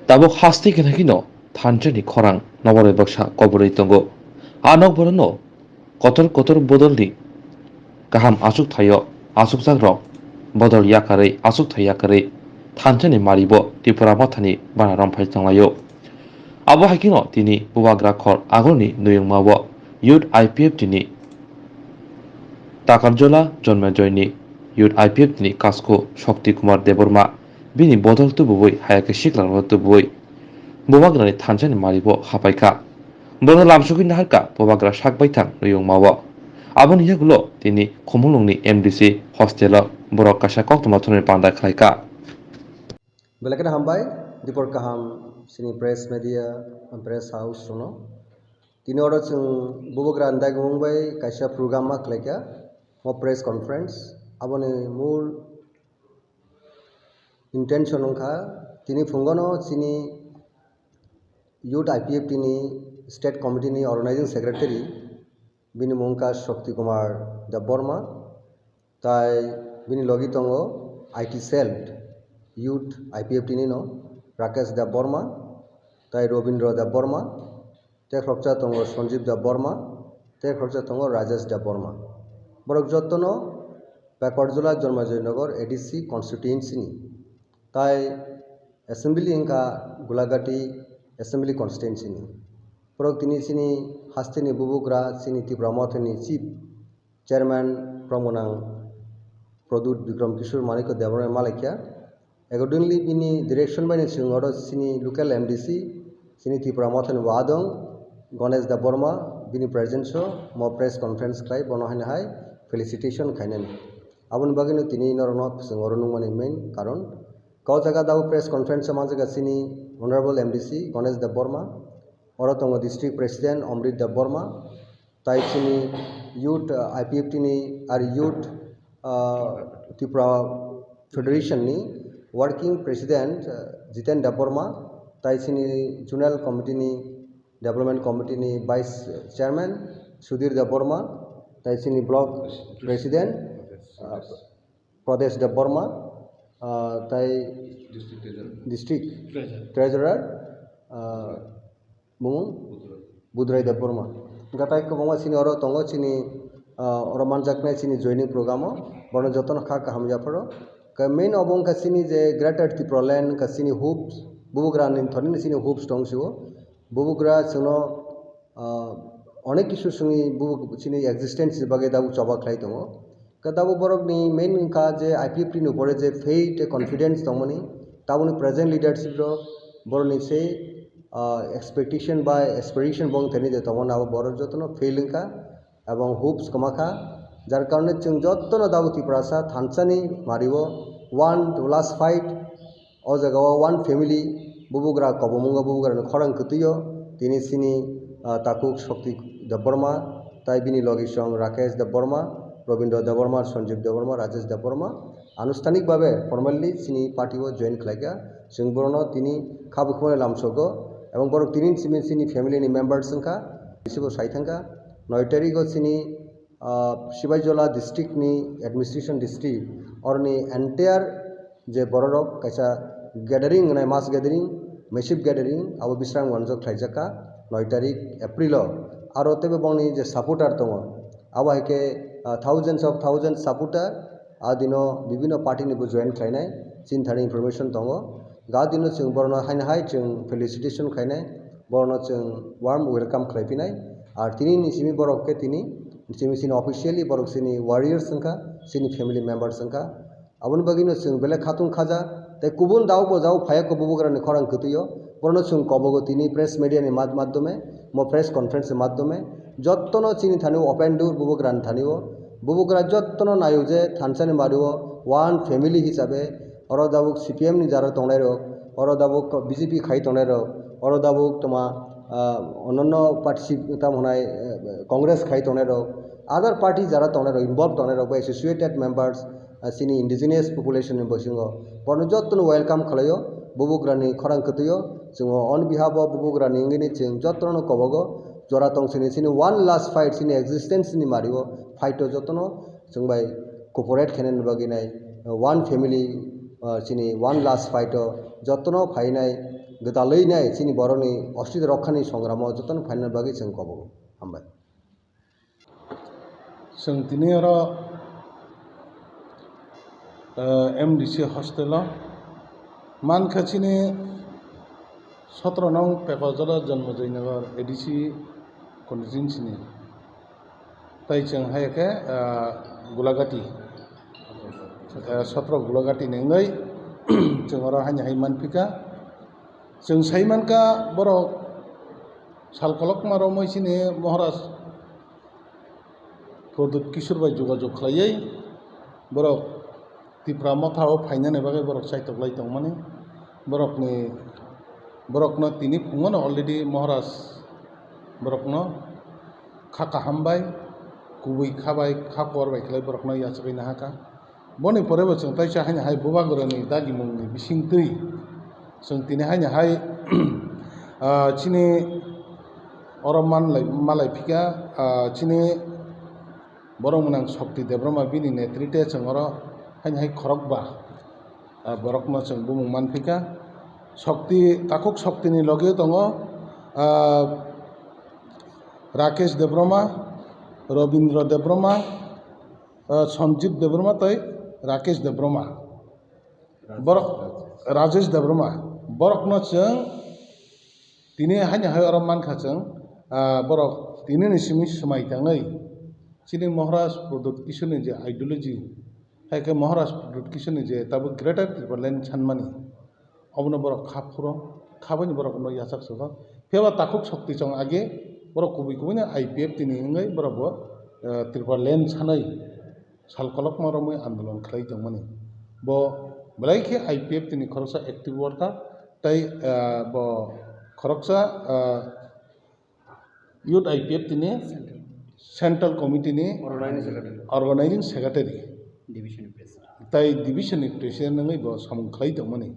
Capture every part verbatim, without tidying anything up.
Tabuk haste khe nakhino thansa ni khorang nokbar bai baksa koborwi tongo. A nokbar no kotor kotor bodol ni kaham achuk thaio, achukjak rok bodol yakarwi, achuk thai yakarwi thansa ni mari bo Tipra Motha ni bana romphai tonglaio. Abo hai kheno tini Bubagra khor agol ni nuyungma o Youth I P F T ni Takarjola Jonmejoy ni Youth I P F T ni Kasko Shakti Kumar Debbarma bini bodol tubuwi haya khe sikla rok tubuwi Bubagra ni thansa ni mari bo hapai kha. Bono lamsogwi naharkha Bubagra sak baithang nuyungma o. Aboni yagulo tini Khumulwng ni M D C hostel o borok kaisa koktwma thumwi panda khlai kha. Belai kheno hambai, dipor kaham chini press media, press house rokno. Tini oro chwng Bubagra ni dagimung bai kaisa program ma khlai kha, o press conference. Aboni mul intention wngkha, tini phungo no chini Youth I P F T ni State Committee ni Organizing Secretary, bini mung wngkha Shakti Kumar Debbarma, tai bini logi tongo I T cell, Youth I P F T ni no Rakesh Debbarma, tai Robindra Debbarma, tei khoroksa tongo Sanjeev Debbarma, tei khoroksa tongo Rajesh Debbarma. Borok jotono Pakarjula Jonmejoy Nagar A D C constituency ni, tai assembly wngkha Gulagati assembly constituency ni. Borok tini chini haste ni Bubagra chini Tipra Motha ni chief chairman Promgonang Pradyut Bikram Kishore Manikya Debbarma malaikha. Accordingly, bini direction bai ni chwng oro chini local M D C, chini Tipra Motha ni wadong Ganesh Debbarma, bini presence o mo press conference khlai, bono haino hai felicitation khainani. Aboni bagwi no tini norokno chwng oro nukmani main karon. Kau jaga dao press conference o manjaga chini Honorable M D C Ganesh Debbarma, oro tongo District President Amrit Debbarma, tai chini youth, uh, I P F T ni ar youth, uh, Tripura Federation ni working president, uh, Jiten Debbarma, tai chini zonal committee ni, development committee ni vice chairman Sudhir Debbarma, tai chini block president, uh, Pradesh Debbarma, uh, tai district treasurer, uh, bumung Budrai Debbarma. Hwnkhe tai kwbangma chini oro tongo, chini, ah, oro manjaknai chini joining program o, borokno jotono kha kaham yapharo. Khe main obo wngkha chini je Greater Tipraland wngkha chini hopes, Bubagra ni thani chini hopes tong sio. Bubagra chwngno, ah, onek kisu chwngni bubuk chini existence ni bagwi tabuk choba khlai tongo. Khe tabuk borokni main wngkha je I P F T ni upore je faith tei confidence tongmani, tabukni present leadership rok borokni se, ah, expectation bai aspiration bo wngthani je tongmani abo borok jotono fail wngkha ebong hopes kwma kha, jar karone chwng jotono tabuk Tiprasa thansani mario one to last fight. O jaga o one family, Bubagra kobomungo, Bubagrani khorang kwtwio, tini chini, ah, takhuk Shakti Debbarma, tai bini logisong Rakesh Debbarma, Robindra Debbarma, Sanjeev Debbarma, Rajesh Debbarma, anushtanik babe formally chini party o join khlaikha. Chwng borokno tini kha bukhumani lamsogo, ebong borok tini chini, chini family ni members wngkha, bisibo sai thangkha. Noi tarikh o chini ah, Sibaijola district ni administration district, oroni entire je bororok kaisa gathering wngnai, mass gathering, massive gathering, abo Bisramganj o khlaijak kha noi tarikh April o. Aro teibo bongni je supporter tongo, abo hai khe, ah, thousands of thousands supporter, a dino bibhinno party ni bo join khlainai, chini thani information tongo. Ga dino chwng borokno haino hai chwng felicitation khainai, borokno chwng warm welcome khlai phinai. Ar tini ni simi borok khe tini simi sini officially borok sini warriors wngkha, sini family members wngkha. Aboni bagwino chwng belai khatung khaja tei kubun dao bo jao phaiya kho Bubagrani khorang kwtwio. Borokno chwng kobogo tini press media ni mad-, madhyome, mo press conference ni madhyome jottono chini thani open door Bubagrani thani o. Bubagra jottono naio je thansani mario one family hisabe oro dabuk C P M ni jara tongnai rok, oro dabuk B J P khai tongnai rok, oro dabuk toma, ah, ononno party tamo hwnai, eh, Congress khai tongnai rok, other party jara tongnai rok, involve tongnai rok bai associated members, ah, chini indigenous population ni bisingo borokno jottono welcome khlaio, Bubagrani khorang kwtwio, chwng on behalf of Bubagrani wngwi chwng jottono kobogo jora tong sini sini one last fight sini existence ni mario fight o jottono chwng bai cooperate khainani bagwi nai, uh, one family, uh, chini one last fight o jotono phainai Gwdalwi nai chini borokni ostitw rokhani songramo jotono phainani bagwi chwng kobongo. Hambai. Chwng tini oro, eh, M D C hostel o mankha chini sotro nong Pekojora Janmajoi Nagar A D C constituency ni. Tai chwng hai khe, ah, Gulagati, ah, sotro Gulagati ni wngwi chwng oro haini hai manphika. Chwng sai mankha borok sal kolokma romwi chini Maharaj Pradyut Kishore bai jogajog khlaiwi borok Tipra Motha o phainani bagwi borok chaitoklai tongmani. Borokni, borokno tini phungono already Maharaj borokno kha kaham bai, kubui kha bai, kha kor bai khlai borokno yachagwi nahakha. Boni pore bo chwng taisa haini hai Bubagrani dagimungni bisingtwi chwng tini haini hai, ah, chini oro manlai, malai phika, ah, chini borok mwnang Shakti Debbarma bini netrite chwng oro haini hai khorokba, ah, borokno chwng bumung manphika. Shakti, takhuk Shaktini loge tongo, ah, Rakesh Debbarma, Robindra Debbarma, ah, Sanjeev Debbarma tei Rakesh Debbarma. Borok, Rajesh Debbarma. Borokno chwng tini haini hai oro mankha chwng, ah, borok tinini simi swmai tangwi chini Maharaj Pradyut Kishoreni je ideology, hai khe Maharaj Pradyut Kishoreni je tabuk Greater Tipraland sanmani, obono borok kha phuro, kha bini borokno yachak sugo. Phiya ba takhuk Shakti chwng age borok kubui kubui no I P F T ni wngwi borok bo, eh, Tipraland sanwi sal kolokma romwi andolon khlai tongmani. Bo belai khe I P F T ni khoroksa active worker tei, eh, bo khoroksa, eh, Youth I P F T ni Central Committee ni Organizing Secretary. Organizing Secretary. Division President. Tai division ni president wngwi bo samung khlai tongmani.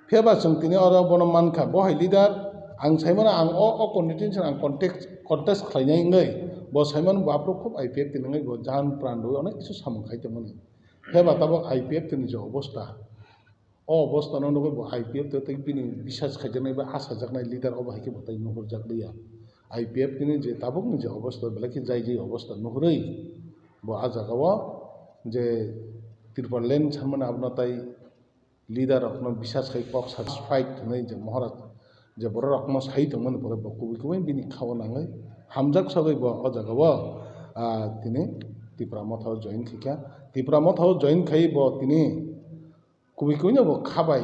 Phiya ba chwng tini oro bono mankha, bo hai leader, ang saimano ang o, o constituency ang contest, contest khlainai wngwi, bo saimano bo aphuru khub I P F T ni wngwi bo jan pran rwwi onek kisu samung khai tongmani. Phiya ba tabuk I P F T ni je obostha, o obostha no nugwi bo I P F T tei bini bisas khaijaknai ba achajaknai leader obo hai khe bo tai nuhurjak liya. I P F T ni je tabukni je obostha, belai khe jai jai obostha nuhurwi bo a jagao je Tipraland sanmani abono tai leader rokno bisas khai kok satisfied hwnwi je Maharaj je borok rokno sai tongmani pore bo kubui kubui bini khao nangwi hamjak sagwi bo o jagao, ah, tini Tipra Motha o join khaikha. Tipra Motha o join khai bo tini kubui kubui no bo kha bai,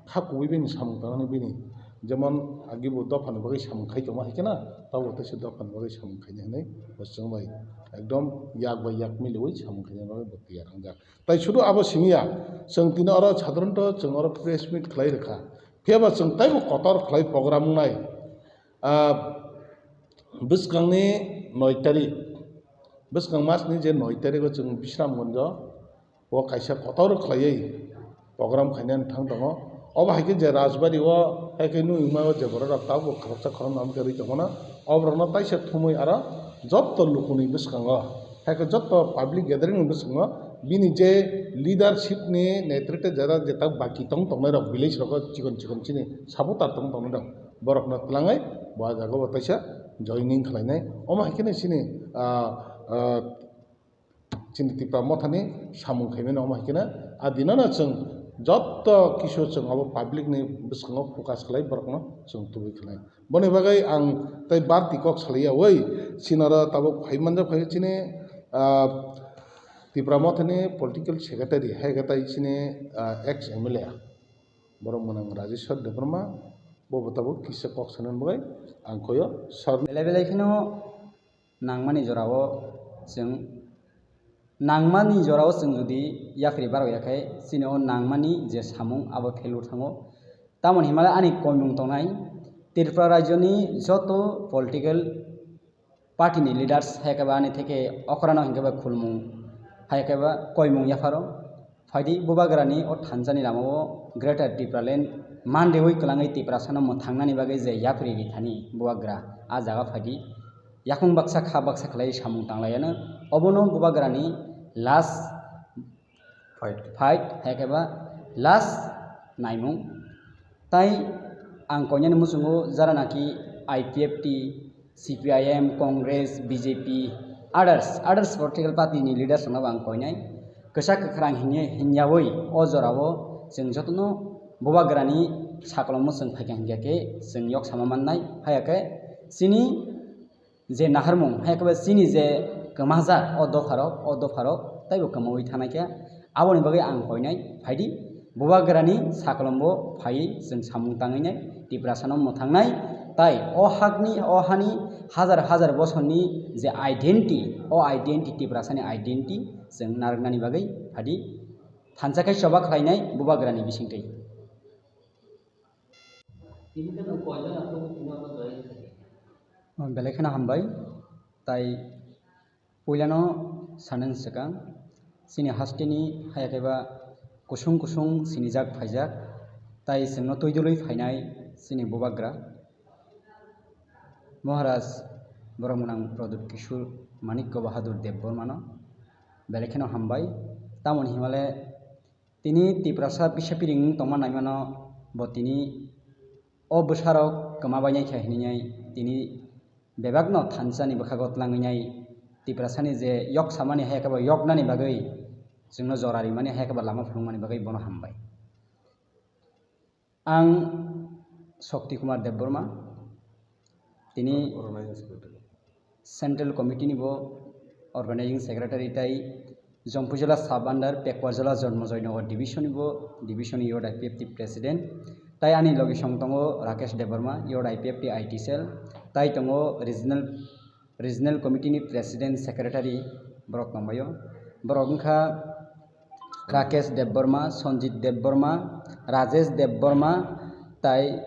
kha kubui bini samung tangnani bini, jemon agi bo dophani bagwi samung khai tongma hai kheno, tabo teisa dophani bagwi samung khainai hwnwi bo chwng bai ekdom yak bai yak miliwi samung khainani bagwi bo tiyar wngjak. Tai sudu abo simi ya, chwng tini oro sadharanto chwng oro press meet khlai rwkha, phiya ba chwng taibo kotor khlai program wngnai. Ah, bwskangni noi tarik, bwskang masni je noi tarigo chwng Bisramganjo o kaisa kotor khlaiwi program khainani thang tongo. Obo hai khe je Rajbari o hai khe nukma o je borok rok tabuk khoroksa khoroknwi tongmano, o borokno taisa thumwi aro jotto lukuni bwskango, hai khe jotto public gathering ni bwskango bini je leadership ni netrite jara jeta baki tong tongnai rok village rogo chikon chikon chini supporter tong tongnai rok borokno twlangwi bo ah jagao taisa joining khlainai. Omo hai kheno chini, ah, ah, chini Tipra Mothani samung khaimani omo hai kheno. A dinono chwng jotto kisu chwng abo public ni bwskango focus khlai borokno chwng tubui khlai. Boni bagwi ang tei barti kok salaiya oi, chini oro tabuk phai manjak phai chini, ah, Tipra Mothani political secretary hai khe tai chini, ah, ex M L A borok mwnang Rajeshwar Debbarma, bo bo tabuk kisa kok sanani bagwi ang koyo sir. Belai belai kheno nangmani jorao chwng, nangmani jorao chwng jodi yapri barok ya khe, chini o nangmani je samung abo failure thango. Tamoni hinmale ani koimung tongnai, Tripura rajyoni joto political party ni leaders hai khe ba ani theke okrano hinkhe ba khulmung, hai khe ba koimung yapharo. Phaidi Bubagrani o thansa ni lama o Greater Tipraland man riwi kwlangwi Tiprasa no mwthangnani bagwi je yapri rithani Bubagra a jaga phaidi. Yakung baksa kha baksa khlai samung tanglaiano. Obono Bubagrani last fight, fight hai khe ba last naimung. Tai Ang koinani muchungo jara naki I P F T, C P I M, Congress, B J P, others, others political party ni leaders rokno bo ang koinai. Kwchak kwkhrang hinya, hinyawi o jorao chwng jotono bubagrani sakolomno chwng phaikha hinkhe khe chwng yok sama mannai. Haiya khe chini je naharmung, hai khe chini je kwmajar o dopharok, o dopharok taibo kwmawi thanai khe, aboni bagwi ang koinai, phaidi, bubagrani sakolombo phaiwi chwng samung tangwi nai, Tiprasano mwthangnai, tai o hakni, o hani hajar hajar bosorni je identity, o identity, Tiprasani identity chwng narwknani bagwi phaidi, thansa khe choba khlainai bubagrani bisingtwi. Tini kheno koijon aswk tini obo join khaikha? Oh, belai kheno hambai. Tai puilano sanani swkang, chini hasteni haya khe ba kusung kusung sinijak phaijak, tai chwngno twi dului phainai chini bubagra Maharaj borok mwnang Pradyut Kishore Manikya Bahadur Debbarmano belai kheno hambai. Tamoni himale tini Tiprasa bisa piring wng tongma naimano bo tini o bwsarok kwma bainai kha hinwi tini bebakno thansani bwkhago tlangwi nai Tiprasani je yok samani hai khe bo yoknani bagwi chwngno jora rimani hai khe bo lama phunukmani bagwi bono hambai. Ang Shakti Kumar Debbarma, tini Organizing Secretary. Central Committee ni bo Organizing Secretary tai Jampui Jila Sub Under Pekwa Jila Janmajoy Nagar Division ni bo Division Youth I P F T President, tai ani logi song tongo Rakesh Debbarma, Youth I P F T I T Cell, tai tongo Regional Regional Committee ni President Secretary borok tongbaio. Borok wngkha Rakesh Debbarma, Sanjit Debbarma, Rajesh Debbarma, tai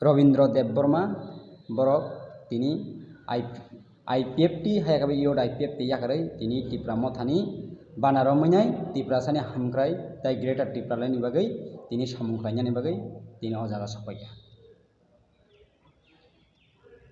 Robindra Debbarma. Borok tini I P F T hai khe bo Youth I P F T yakarwi tini Tipra Mothani banner romwi nai Tiprasani hamkrai tai Greater Tipraland ni bagwi tini samung khlainani bagwi tini o jaga sokphaikha.